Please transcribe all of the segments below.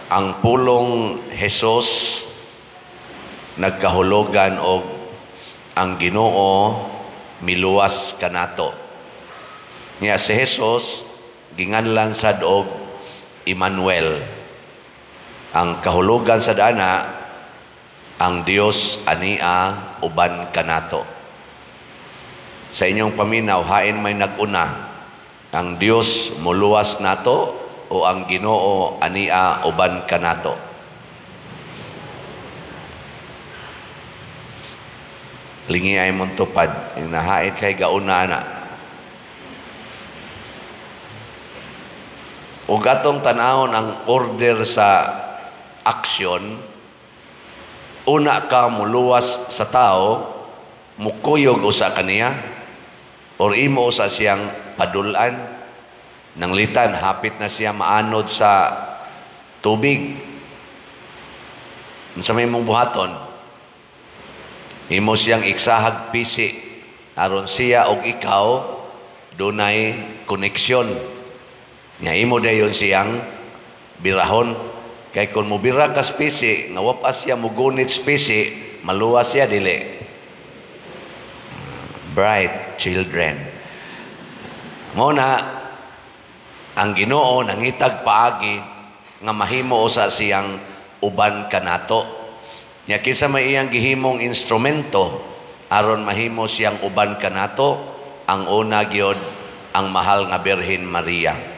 Ang pulong Jesus nagkahulugan og ang Ginoo miluwas kanato. Nya si Jesus ginganlan sad og Emmanuel. Ang kahulugan sa dana, ang Dios ania uban kanato. Sa inyong paminaw, hain may nag-una? Ang Dios muluwas nato o ang Ginoo ania uban kanato? Lingi ay mong tupad, nahait kay gauna na. Ug atong tan-awon ang order sa aksyon, una ka muluwas sa tao, mukuyog usa kaniya, or imo usa siyang padulan, nanglitan, hapit na siya maanod sa tubig. Unsa may imong buhaton? Imo siyang iksahag pisi, aron siya og ikaw dunay koneksyon. Nya imo dayon siyang birahon. Kay kung mobira ka pisi, nga wa pa siya mugunit pisi, maluwas siya dili. Bright children. Mo na ang Ginoo nangitag paagi nga mahimo usa siyang uban kanato. Nya kinsa may iyang gihimong instrumento aron mahimo siyang uban kanato? Ang una gyud, ang mahal nga Birhen Maria.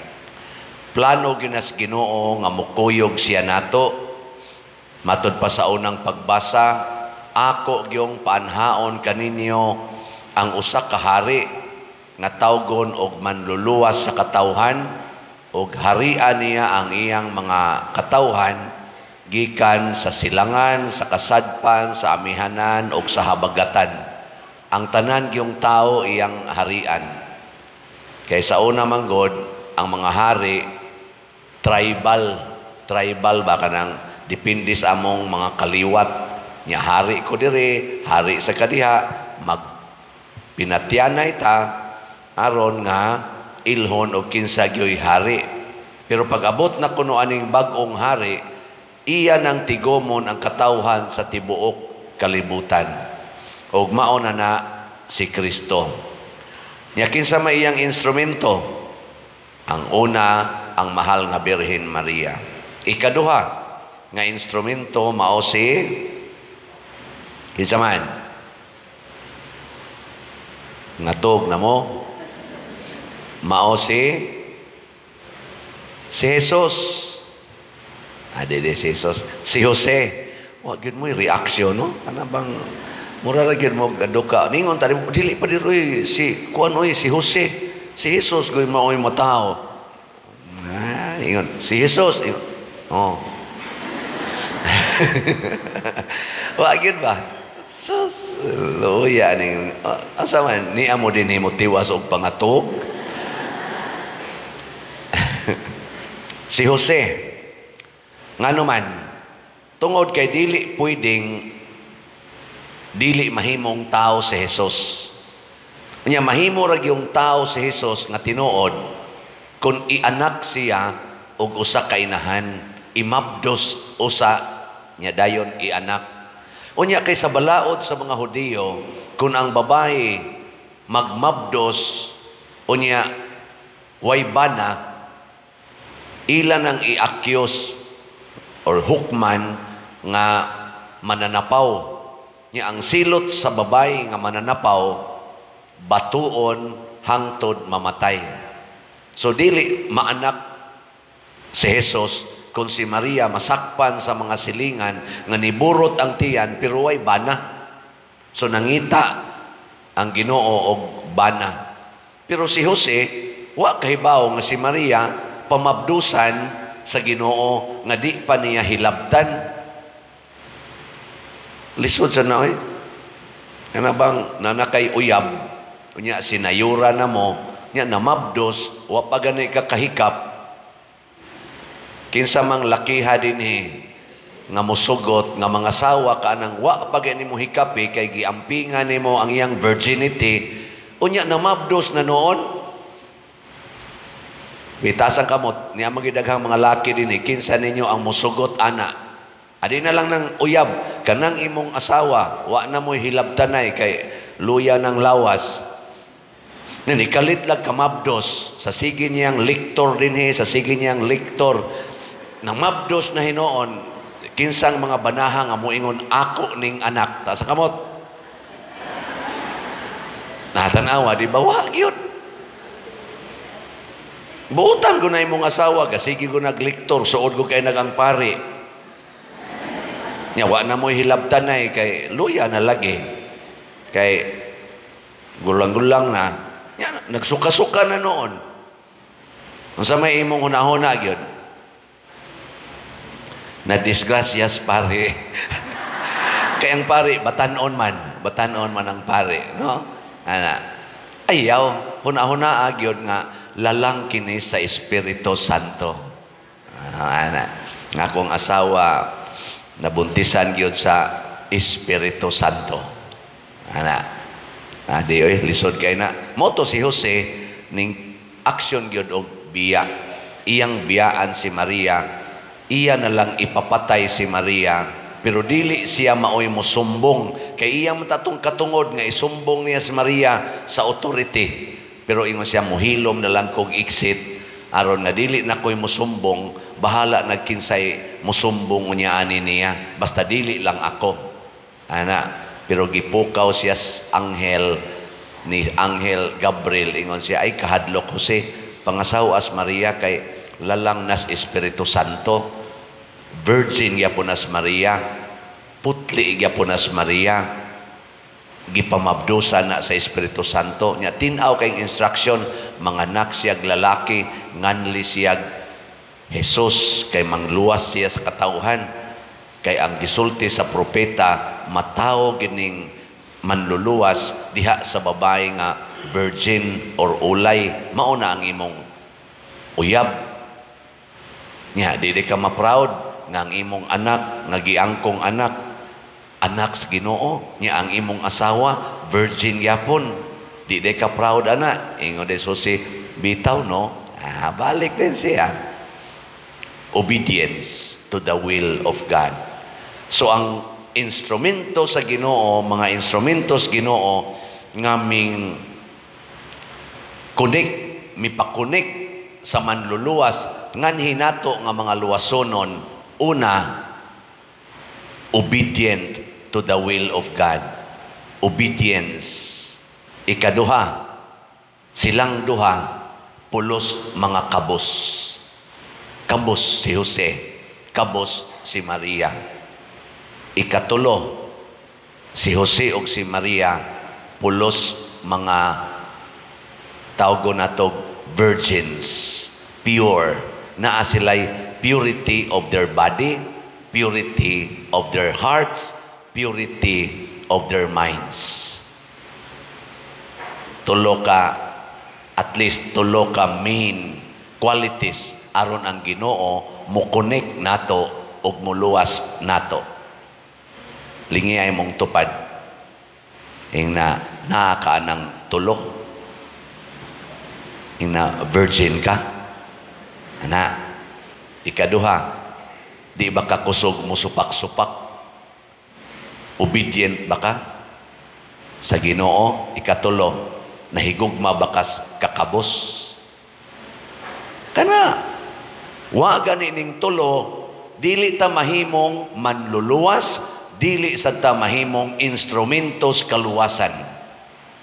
Plano ginas Ginoo nga mukuyog siya nato. Matud pa sa unang pagbasa, ako gyung paanhaon kaninyo ang usa ka hari nga tawgon og manluluwas sa katawhan, og harian niya ang iyang mga katawhan gikan sa silangan, sa kasadpan, sa amihanan ug sa habagatan. Ang tanan gyung tao iyang harian. Kay sa una man gud, ang mga hari tribal, tribal ba kanang depende sa among mga kaliwat. Nya hari ko diri, hari sa kadiha, mag pinatyanay ta aron nga ilhon og kinsa gyoy hari. Pero pag abot na kuno aning bag-ong hari, iya nang tigomon ang katawhan sa tibuok kalibutan. Og mao na na si Kristo. Nya kinsa may iyang instrumento? Ang una, ang mahal nga Birhen Maria. Ikaduha nga instrumento mao si kinsa man? Ngatog na mo? Mao si Jesus. Di si Jesus. Si Jose. Wa gyud mo reaksyon, no? Kana bang mura ra gyud mo gaduka. Ningon tani dili pa diri si kuan oy si Jose. Si Jesus gyud maoy mo tao. Ingon si Jesus. Ingon. Oh. Wa gyud ba? Sus, luya ning asa man niya mo dinhi mo tiwas og pangatog. Si Jose, ngano man, tungod kay dili pwedeng dili mahimong tao si Jesus. Unya mahimo ra gyung tao si Jesus nga tinuod kung ianak siya og usa ka inahan, imabdos usa nya dayon ianak. Unya kay sa balaod sa mga Hudiyo, kung ang babae magmabdos unya way bana, ila nang iakyos or hukman nga mananapaw. Nya ang silot sa babae nga mananapaw, batuon hangtod mamatay. So dili maanak si Jesus kung si Maria masakpan sa mga silingan nga niburot ang tiyan pero way bana. So nangita ang Ginoo og bana. Pero si Jose wa kahibaw nga si Maria pamabdusan sa Ginoo nga di pa niya hilabtan. Lisod sa na oy. Kana bang nanakay uyab, unya sinayura na mo, nya namabdos, wa pa gani ka kahikap. Kinsa mang lakiha dinhi nga mosugot nga mga sawa ka nang wa pa gani mo hikapi kay giampingan nimo ang iyang virginity, unya namabdos na noon. Itaas ang kamot, niya magidaghang mga laki din, kinsa ninyo ang musugot ana? Adi na lang ng uyab, kanang imong asawa, wa na mo'y hilabtanay kay luya ng lawas. Ni kalit lang kamabdos sa sige niyang liktor dinhi, sa sige niyang liktor. Nang mabdos na hinuon, kinsang mga banaha nga moingon ako ning anak? Taas kamot. Natanawa, di ba? Wa gyud. Buutan ko na imong asawa, kasige ko nagliktor, suod ko kay nagang pari. Nya wa na mo'y hilabtanay kay luya na lagi. Kay gulang-gulang na. Nya, nagsuka-suka na noon. Unsa may imong hunahuna gyud? Na disgrasyas pare. Kay ang pare batan-on man ang pare, no? Ana. Ayaw, hunahuna gyud nga lalang kini sa Espiritu Santo. Ana. Nga akong asawa nabuntisan gyud sa Espiritu Santo. Ana. Di oy, lisod kay na. Moto si Jose ning aksyon gyud og biya. Iyang biyaan si Maria. Iya na lang ipapatay si Maria, pero dili siya maoy mosumbong kay iya man tatong katungod nga isumbong niya si Maria sa authority. Pero ingon siya, muhilom na lang kog exit aron nga dili na ko'y musumbong, bahala nagkinsay musumbong unya ani niya, basta dili lang ako. Ana, pero gipukaw siya anghel ni Anghel Gabriel, ingon siya, "Ay kahadlok Jose, pangasawas Maria kay lalang nas Espiritu Santo, virgin gyapon nas Maria, putli gyapon nas Maria, gipamabdusan na sa Espiritu Santo." Nya tin-aw kay instruction, manganak siyag lalaki, nganli siyag Jesus kay mangluwas siya sa katawhan, kay ang gisulti sa propeta, matawo gining manluluwas diha sa babae nga virgin or ulay, mao na ang imong uyab. Nya dili ka ma-proud nga ang imong anak nga giangkong anak, anak sa Ginoo, nya ang imong asawa virgin gyapon? Di di ka proud ana? Ingon de Jose, bitaw no. Balik din siya, obedience to the will of God. So ang instrumento sa Ginoo, mga instrumentos Ginoo ngaming connect, mipa-connect sa manluluwas nganhi nato nga mga luwasonon, una, obedient to the will of God. Obedience. Ikaduha, silang duha pulos mga kabos. Kabos si Jose, kabos si Maria. Ikatulo, si Jose ug si Maria pulos mga tawgo nato virgins, pure. Naa sila'y purity of their body, purity of their hearts, purity of their minds. Tulo ka, at least tulo ka main qualities aron ang Ginoo mo-connect nato ug muluwas nato. Lingi ay mong tupad. Ing na naa ka ng tulo. Ing na virgin ka. Ana, ikaduha, di ba ka kusog mo supak-supak? Obedient ba ka sa Ginoo? Ikatulo, nahigugma ba kas kakabos? Kana, wa gani ning tulo, dili ta mahimong manluluwas, dili sa ta mahimong instrumentos kaluwasan.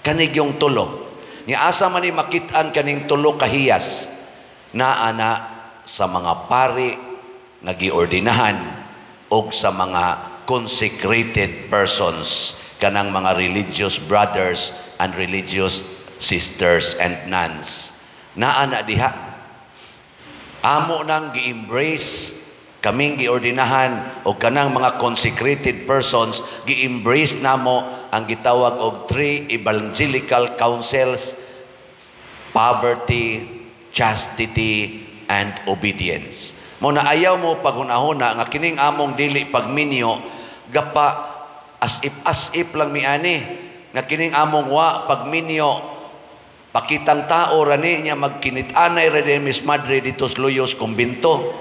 Kanig yung tulo. Ni asa man ni makit-an kaning tulo kahiyas? Naa na sa mga pari nga giordinahan og sa mga consecrated persons, kanang mga religious brothers and religious sisters and nuns. Naa na diha. Amo nang gi-embrace, kaming giordinahan o kanang mga consecrated persons, gi-embrace namo ang gitawag og three evangelical counsels: poverty, chastity, and obedience. Mo na ayaw mo paghunahuna nga kining among dili pagminyo gapa as if lang mi ani, nga kining among wa pagminyo Pakitang tao ra ni niya, magkinit-anay ra ni Miss Madre dito sa Luyos kumbinto.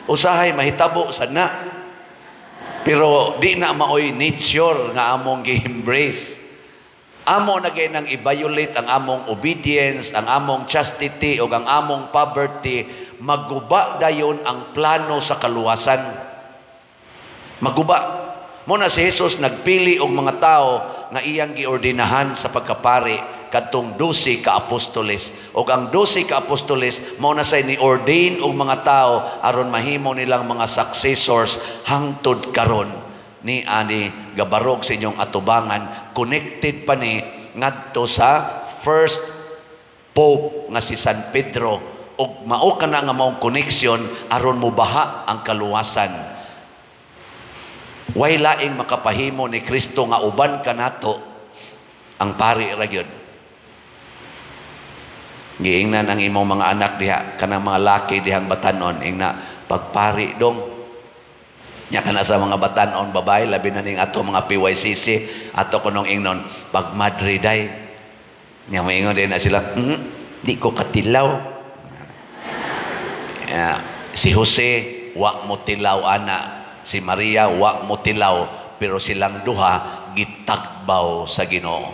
Usahay mahitabo sad na. Pero di na maoy nature nga among gi-embrace. Amo na gyud nang i-violate ang among obedience, ang among chastity ug ang among poverty, maguba dayon ang plano sa kaluwasan. Maguba. Mao na si Jesus nagpili og mga tao nga iyang giordinahan sa pagkapari, kadtong 12 ka apostoles. Ug ang 12 ka apostoles mao na say ni-ordain og mga tao aron mahimo nilang mga successors hangtod karon ni ani gabarog sa inyong atubangan. Connected pa ni ngadto sa first pope nga si San Pedro, ug mao kana nga maong connection aron mobaha ang kaluwasan. Way laing makapahimo ni Kristo nga uban kanato, ang pari ra gyud. Giingnan ang imong mga anak diha, kanang mga laki dihang batanon, ingna, "Pagpari dong." Nya kana sa mga batanon babae, labi na ning ato mga PYCC, ato kunong ingnon, "Pagmadre day." Nya moingon din na sila, "Di ko katilaw." Yeah, si Jose, wa mo tilaw ana. Si Maria, wa mo tilaw. Pero silang duha, gitagbaw sa Ginoo.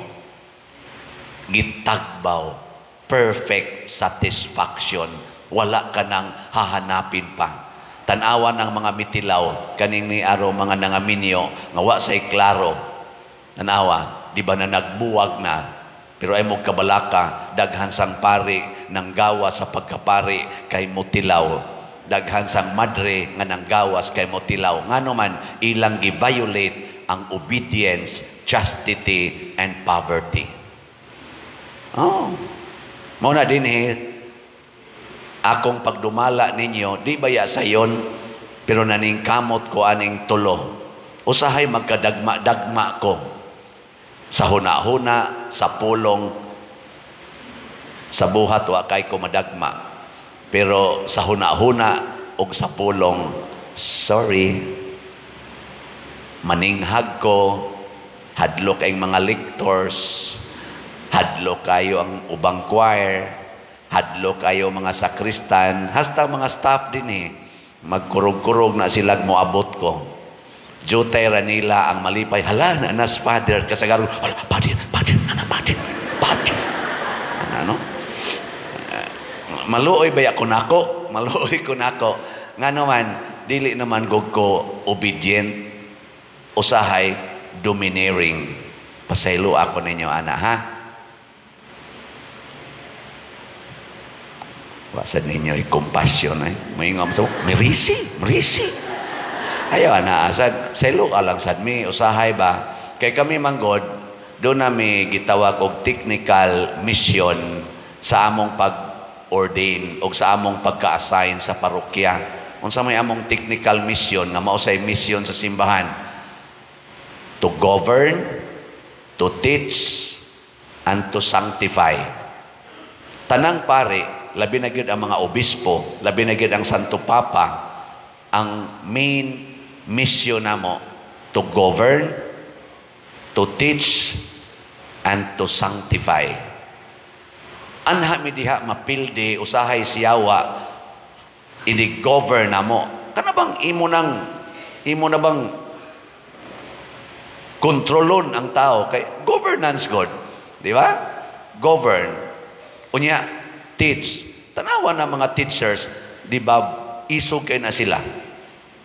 Gitagbaw. Perfect satisfaction. Wala ka nang hahanapin pa. Tanawan ng mga mitilaw, kaning ni aro mga nangaminyo, nga wa say klaro. Tanawa, di ba na nagbuwag na? Pero ay mo kabalaka, daghan sang pari nang gawa sa pagkapari kay mutilaw. Daghan sang madre nga nanggawas kay motilaw. Ngano man ilang gi-violate ang obedience, chastity, and poverty. Oh. Mao na dinhi akong pagdumala ninyo, di baya sayon, pero naningkamot ko aning tulo. Usahay magkadagma-dagma ko sa huna-huna, sa pulong, sa buhat wa kay ko madagma. Pero sa huna-huna ug sa pulong, sorry, maninghag ko, hadlok ang mga lectors, hadlok kayo ang ubang choir, hadlok kayo mga sakristan, hasta mga staff din eh. Magkurog-kurog na sila, moabot ko. Jutay ra nila ang malipay, "Hala, nanas father," kasagaron, "Hala, father, father, nana, father, father." Ano? Maluoy ba ko nako? Maluoy ko nako. Nga naman, dili naman gud ko obedient, usahay, domineering. Pasaylo ako ninyo, ana, ha? Wasan ninyo i-compassion, eh. May nga mo, merisi, merisi. Ayaw, ana, sad, saylo ka lang sad mi, usahay ba? Kay kami manggod, doon nami gitawag og technical mission sa among pag-ordain o sa among pagka-assign sa parokya. Unsa may among technical mission nga mao say mission sa simbahan? To govern, to teach, and to sanctify. Tanang pare, labi na gyud ang mga obispo, labi na gyud ang Santo Papa, ang main mission namo, to govern, to teach, and to sanctify. Anha mi diha mapildi, usahay siyawa ini-govern namo. Kana bang imo na bang kontrolon ang tao kay governance god, di ba? Govern. Unya teach. Tanawa na mga teachers, di ba, isog kay na sila.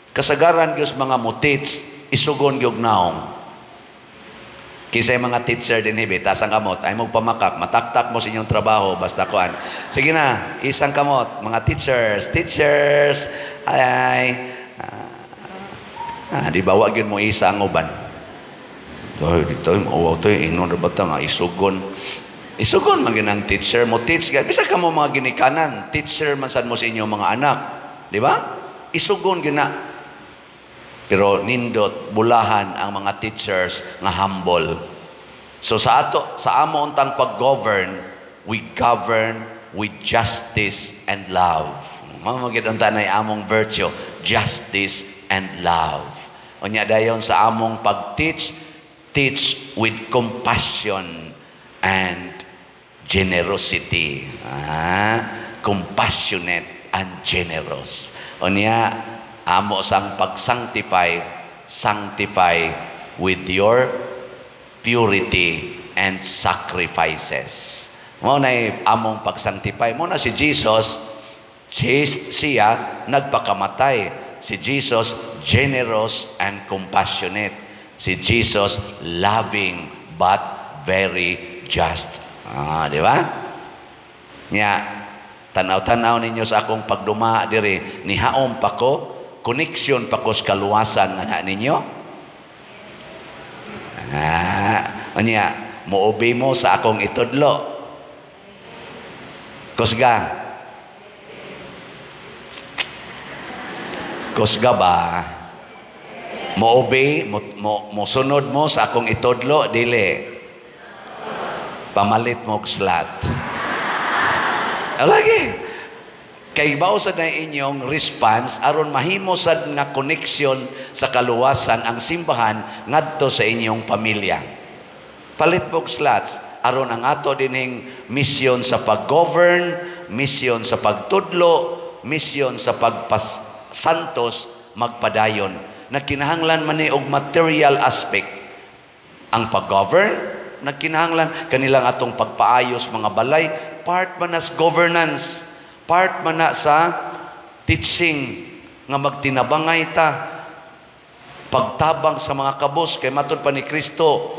Kasagaran gyud mga mo teach, isugon gyud naong. Kisay mga teacher din hibi, taas ang kamot, ay mo pamakak, mataktak mo sa inyong trabaho, basta kuan. Sige na, isang kamot, mga teachers, teachers, ay, di ba, wag yun mo isa ang uban. Ay, dito, mauwaw to, ingnon ra ba ta nga, isugon. Isugon man ang teacher mo, teach. Bisa ka mo mga ginikanan, teacher man sad mo sa inyong mga anak. Di ba? Isugon gina. Pero nindot, bulahan ang mga teachers nga humble. So sa ato, sa amo untang pag-govern, we govern with justice and love. Mao gyud unta nay among virtue, justice and love. Unya dayon sa among pag-teach, teach with compassion and Generosity. Compassionate and generous. Unya, amo sang pag-sanctify, sanctify with your purity and sacrifices. Mao na among pag-sanctify. Mao na si Jesus, chaste siya, nagpakamatay. Si Jesus, generous and compassionate. Si Jesus, loving but very just. Di ba? Nya, tanaw-tanaw ninyo sa akong pagduma diri, nihaom pa ko, connection pa ko sa kaluwasan nga na ninyo. Unya, mo-obey mo sa akong itudlo. Kusga. Kusga ba? Mo-obey, mo sunod mo sa akong itudlo, dili. Pamalit mo og slot. Lagi. Kay bao sa na inyong response aron mahimo sad nga connection sa kaluwasan ang simbahan ngadto sa inyong pamilya. Palit mo og slots aron ang ato dining misyon sa pag-govern, misyon sa pagtudlo, misyon sa pagpasantos magpadayon. Nagkinahanglan man ni og material aspect ang pag-govern, nagkinahanglan kanilang atong pagpaayos mga balay, part man as governance, part man na sa teaching nga magtinabangay ta, pagtabang sa mga kabos kay matud pa ni Kristo,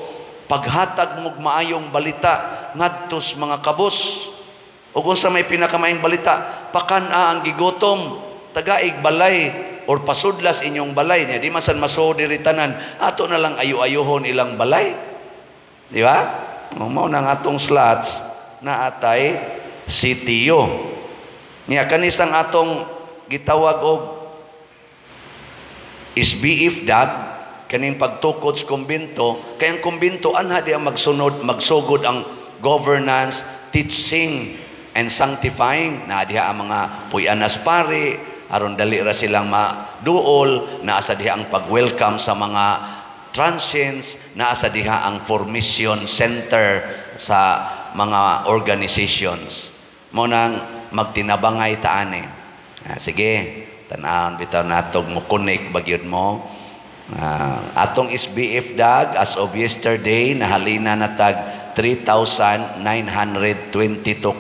paghatag mo maayong balita ngadto sa mga kabos. Ug unsa may pinakamaayong balita, pakan-a ang gigutom, tagaig balay or pasudlas inyong balay niya, di man san masuod diri tanan, ato na lang ayo-ayohon ilang balay. Di ba? Mao na ang atong slots na atay CTO. Niya kanisang atong gitawag og SBF DAG, kaning pagtukod sa kumbento, kay ang kumbento anha di ang magsunod, magsugod ang governance, teaching and sanctifying. Na diha ang mga puy-anas pari aron dali ra silang maduol, naa sa diha ang pag-welcome sa mga transients, naa sa diha ang formation center sa mga organizations. Mo nang magtinabangay taani. Sige, tan-awon bitaw natog mo connect bagyod mo. Atong SBF DAG as of yesterday nahalina na tag 3,922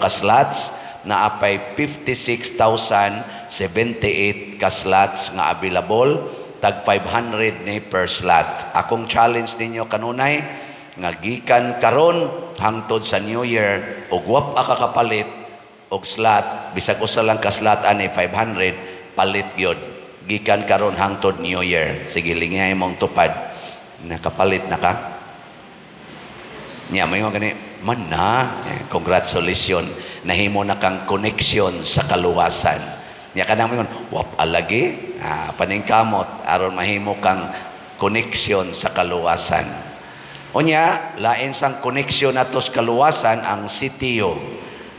ka slots, naapay 56,078 ka slots nga available, tag 500 ni per slot. Akong challenge ninyo kanunay nga gikan karon hangtod sa New Year og wa pa kakapalit og slot, bisag usa lang ka slot ani 500, palit gyud gikan karon hangtod New Year. Sige, lingay mong tupad. Nakapalit na ka? Nya may gani man na, congratulations, nahimo na kang connection sa kaluwasan. Nya kanang moingon wap alagi, paningkamot aron mahimo kang connection sa kaluwasan. Unya, lain sang connection nato sa kaluwasan ang CTO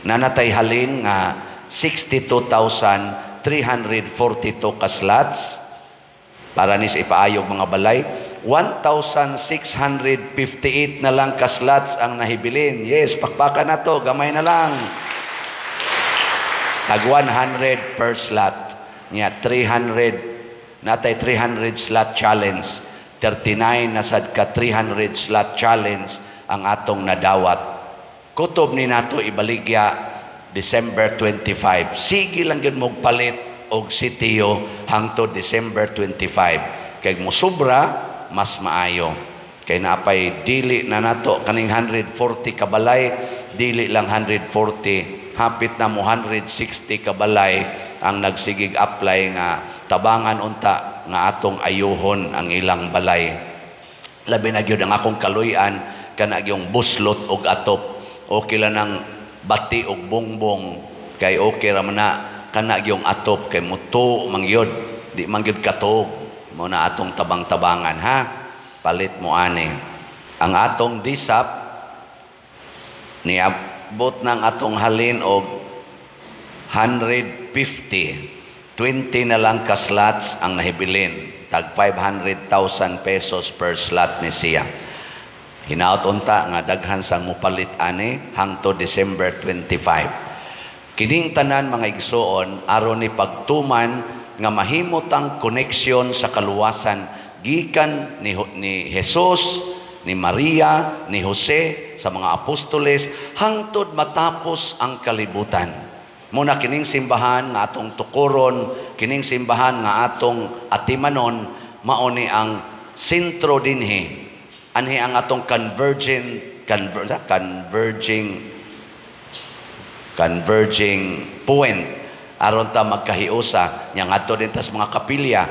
na natay halin nga 62,342 ka slots para ni sa ipaayog mga balay. 1,658 na lang ka slots ang nahibilin. Yes, pakpakan na to, gamay na lang. Tag 100 per slot. Nya 300, natay 300 slot challenge. 39 na sad ka 300 slot challenge ang atong nadawat. Kutob ni nato ibaligya December 25. Sige lang gyud mo palit og CTO hangtod December 25. Kay mo sobra mas maayo. Kay napay dili na nato kaning 140 kabalay, dili lang 140, hapit na mo 160 kabalay ang nagsigig apply nga tabangan unta nga atong ayuhon ang ilang balay. Labi na gyud ang akong kaluy-an kana gyung buslot og atop. Okay lang ang bati og bongbong kay okay ra man na kana gyung atop kay muto man gyud, di man gyud katuog. Mo na atong tabang-tabangan ha. Palit mo ani. Ang atong DSAP niabot ng atong halin og 150. 20 na lang ka slots ang nahibilin. Tag 500,000 pesos per slot ni siya. Hinaot unta nga daghan sang mupalit ani hangtod December 25. Kining tanan, mga igsuon, aron ni pagtuman nga mahimo tang connection sa kaluwasan gikan ni Jesus, ni Maria, ni Jose, sa mga apostoles hangtod matapos ang kalibutan. Muna kining simbahan nga atong tukuron, kining simbahan nga atong atimanon, mao ni ang sentro dinhi. Anhi ang atong converging conver, converging converging point aron ta magkahiusa nya ngadto din tas mga kapilya.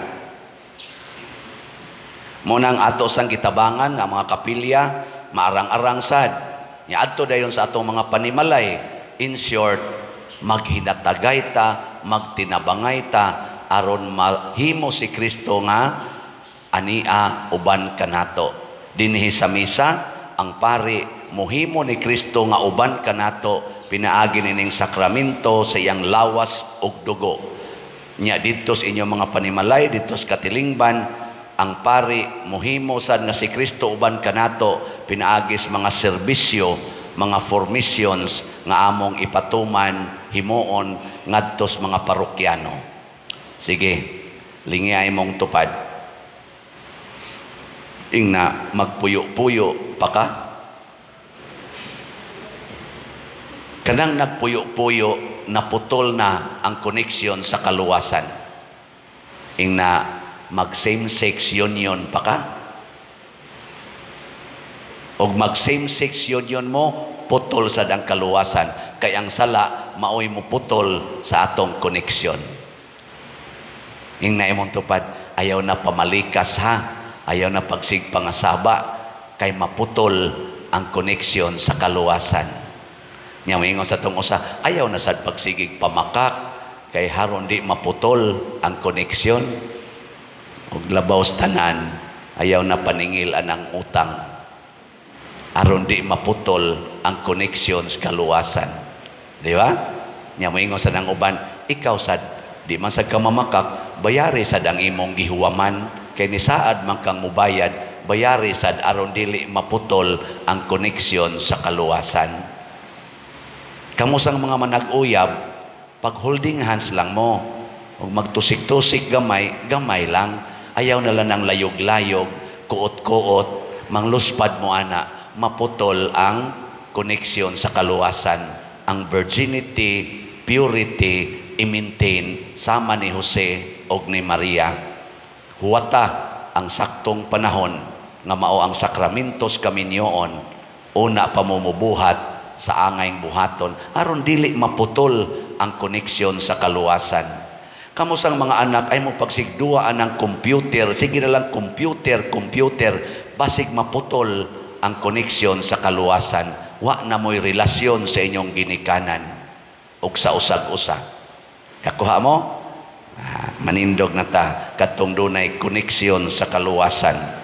Muna ang ato sang gitabangan nga mga kapilya maarang-arang sad nya adto dayon sa atong mga panimalay. In short, maghinatagay ta, magtinabangay ta aron mahimo si Kristo nga ania uban kanato. Dinhi sa misa, ang pari mohimo ni Kristo nga uban kanato pinaagi nining sakramento sa iyang lawas ug dugo. Nya didto sa inyong mga panimalay, didto sa katilingban, ang pari mohimo sad nga si Kristo uban kanato pinaagis mga serbisyo, mga formations nga among ipatuman, himuon ngadto sa mga parokyano. Sige, lingi mong tupad. Ingna magpuyo-puyo pa ka. Kanang nagpuyo-puyo, naputol na ang connection sa kaluwasan. Ingna mag same-sex union pa ka. Og mag same-sex union mo, putol sad ang kaluwasan. Kay ang sala, maoy mo putol sa atong connection. Ingna imong tupad, ayaw na pamalikas ha. Ayaw na pagsigpangasaba kay maputol ang connection sa kaluwasan. Nya moingon sa tong usa, ayaw na sad pagsigig pamakak kay haron di maputol ang connection. Og labaw sa tanan, ayaw na paningil anang utang aron di maputol ang connection sa kaluwasan. Di ba? Nya moingon sa nang uban, ikaw sad di man sad ka mamakak, bayari sad ang imong gihuwaman kay nisaad man kang mubayad, bayari sad aron dili maputol ang connection sa kaluwasan. Kamusang mga manag-uyab, pag holding hands lang mo, ug magtusik-tusik gamay, gamay lang, ayaw na lang ang layog-layog, kuot-kuot, mangluspad mo ana, maputol ang connection sa kaluwasan. Ang virginity, purity, i-maintain sama ni Jose og ni Maria. Huwata ang saktong panahon nga mao ang sakramentos kaminyoon, una pamumubuhat sa angayng buhaton aron dili maputol ang koneksyon sa kaluwasan. Kamusang mga anak ay mo pagsigduaan ng computer, sige na lang computer, computer, basig maputol ang koneksyon sa kaluwasan. Wa na mo'y relasyon sa inyong ginikanan ug sa usag-usa. Kakuha mo? Manindog na ta kadtong dunay koneksyon sa kaluwasan.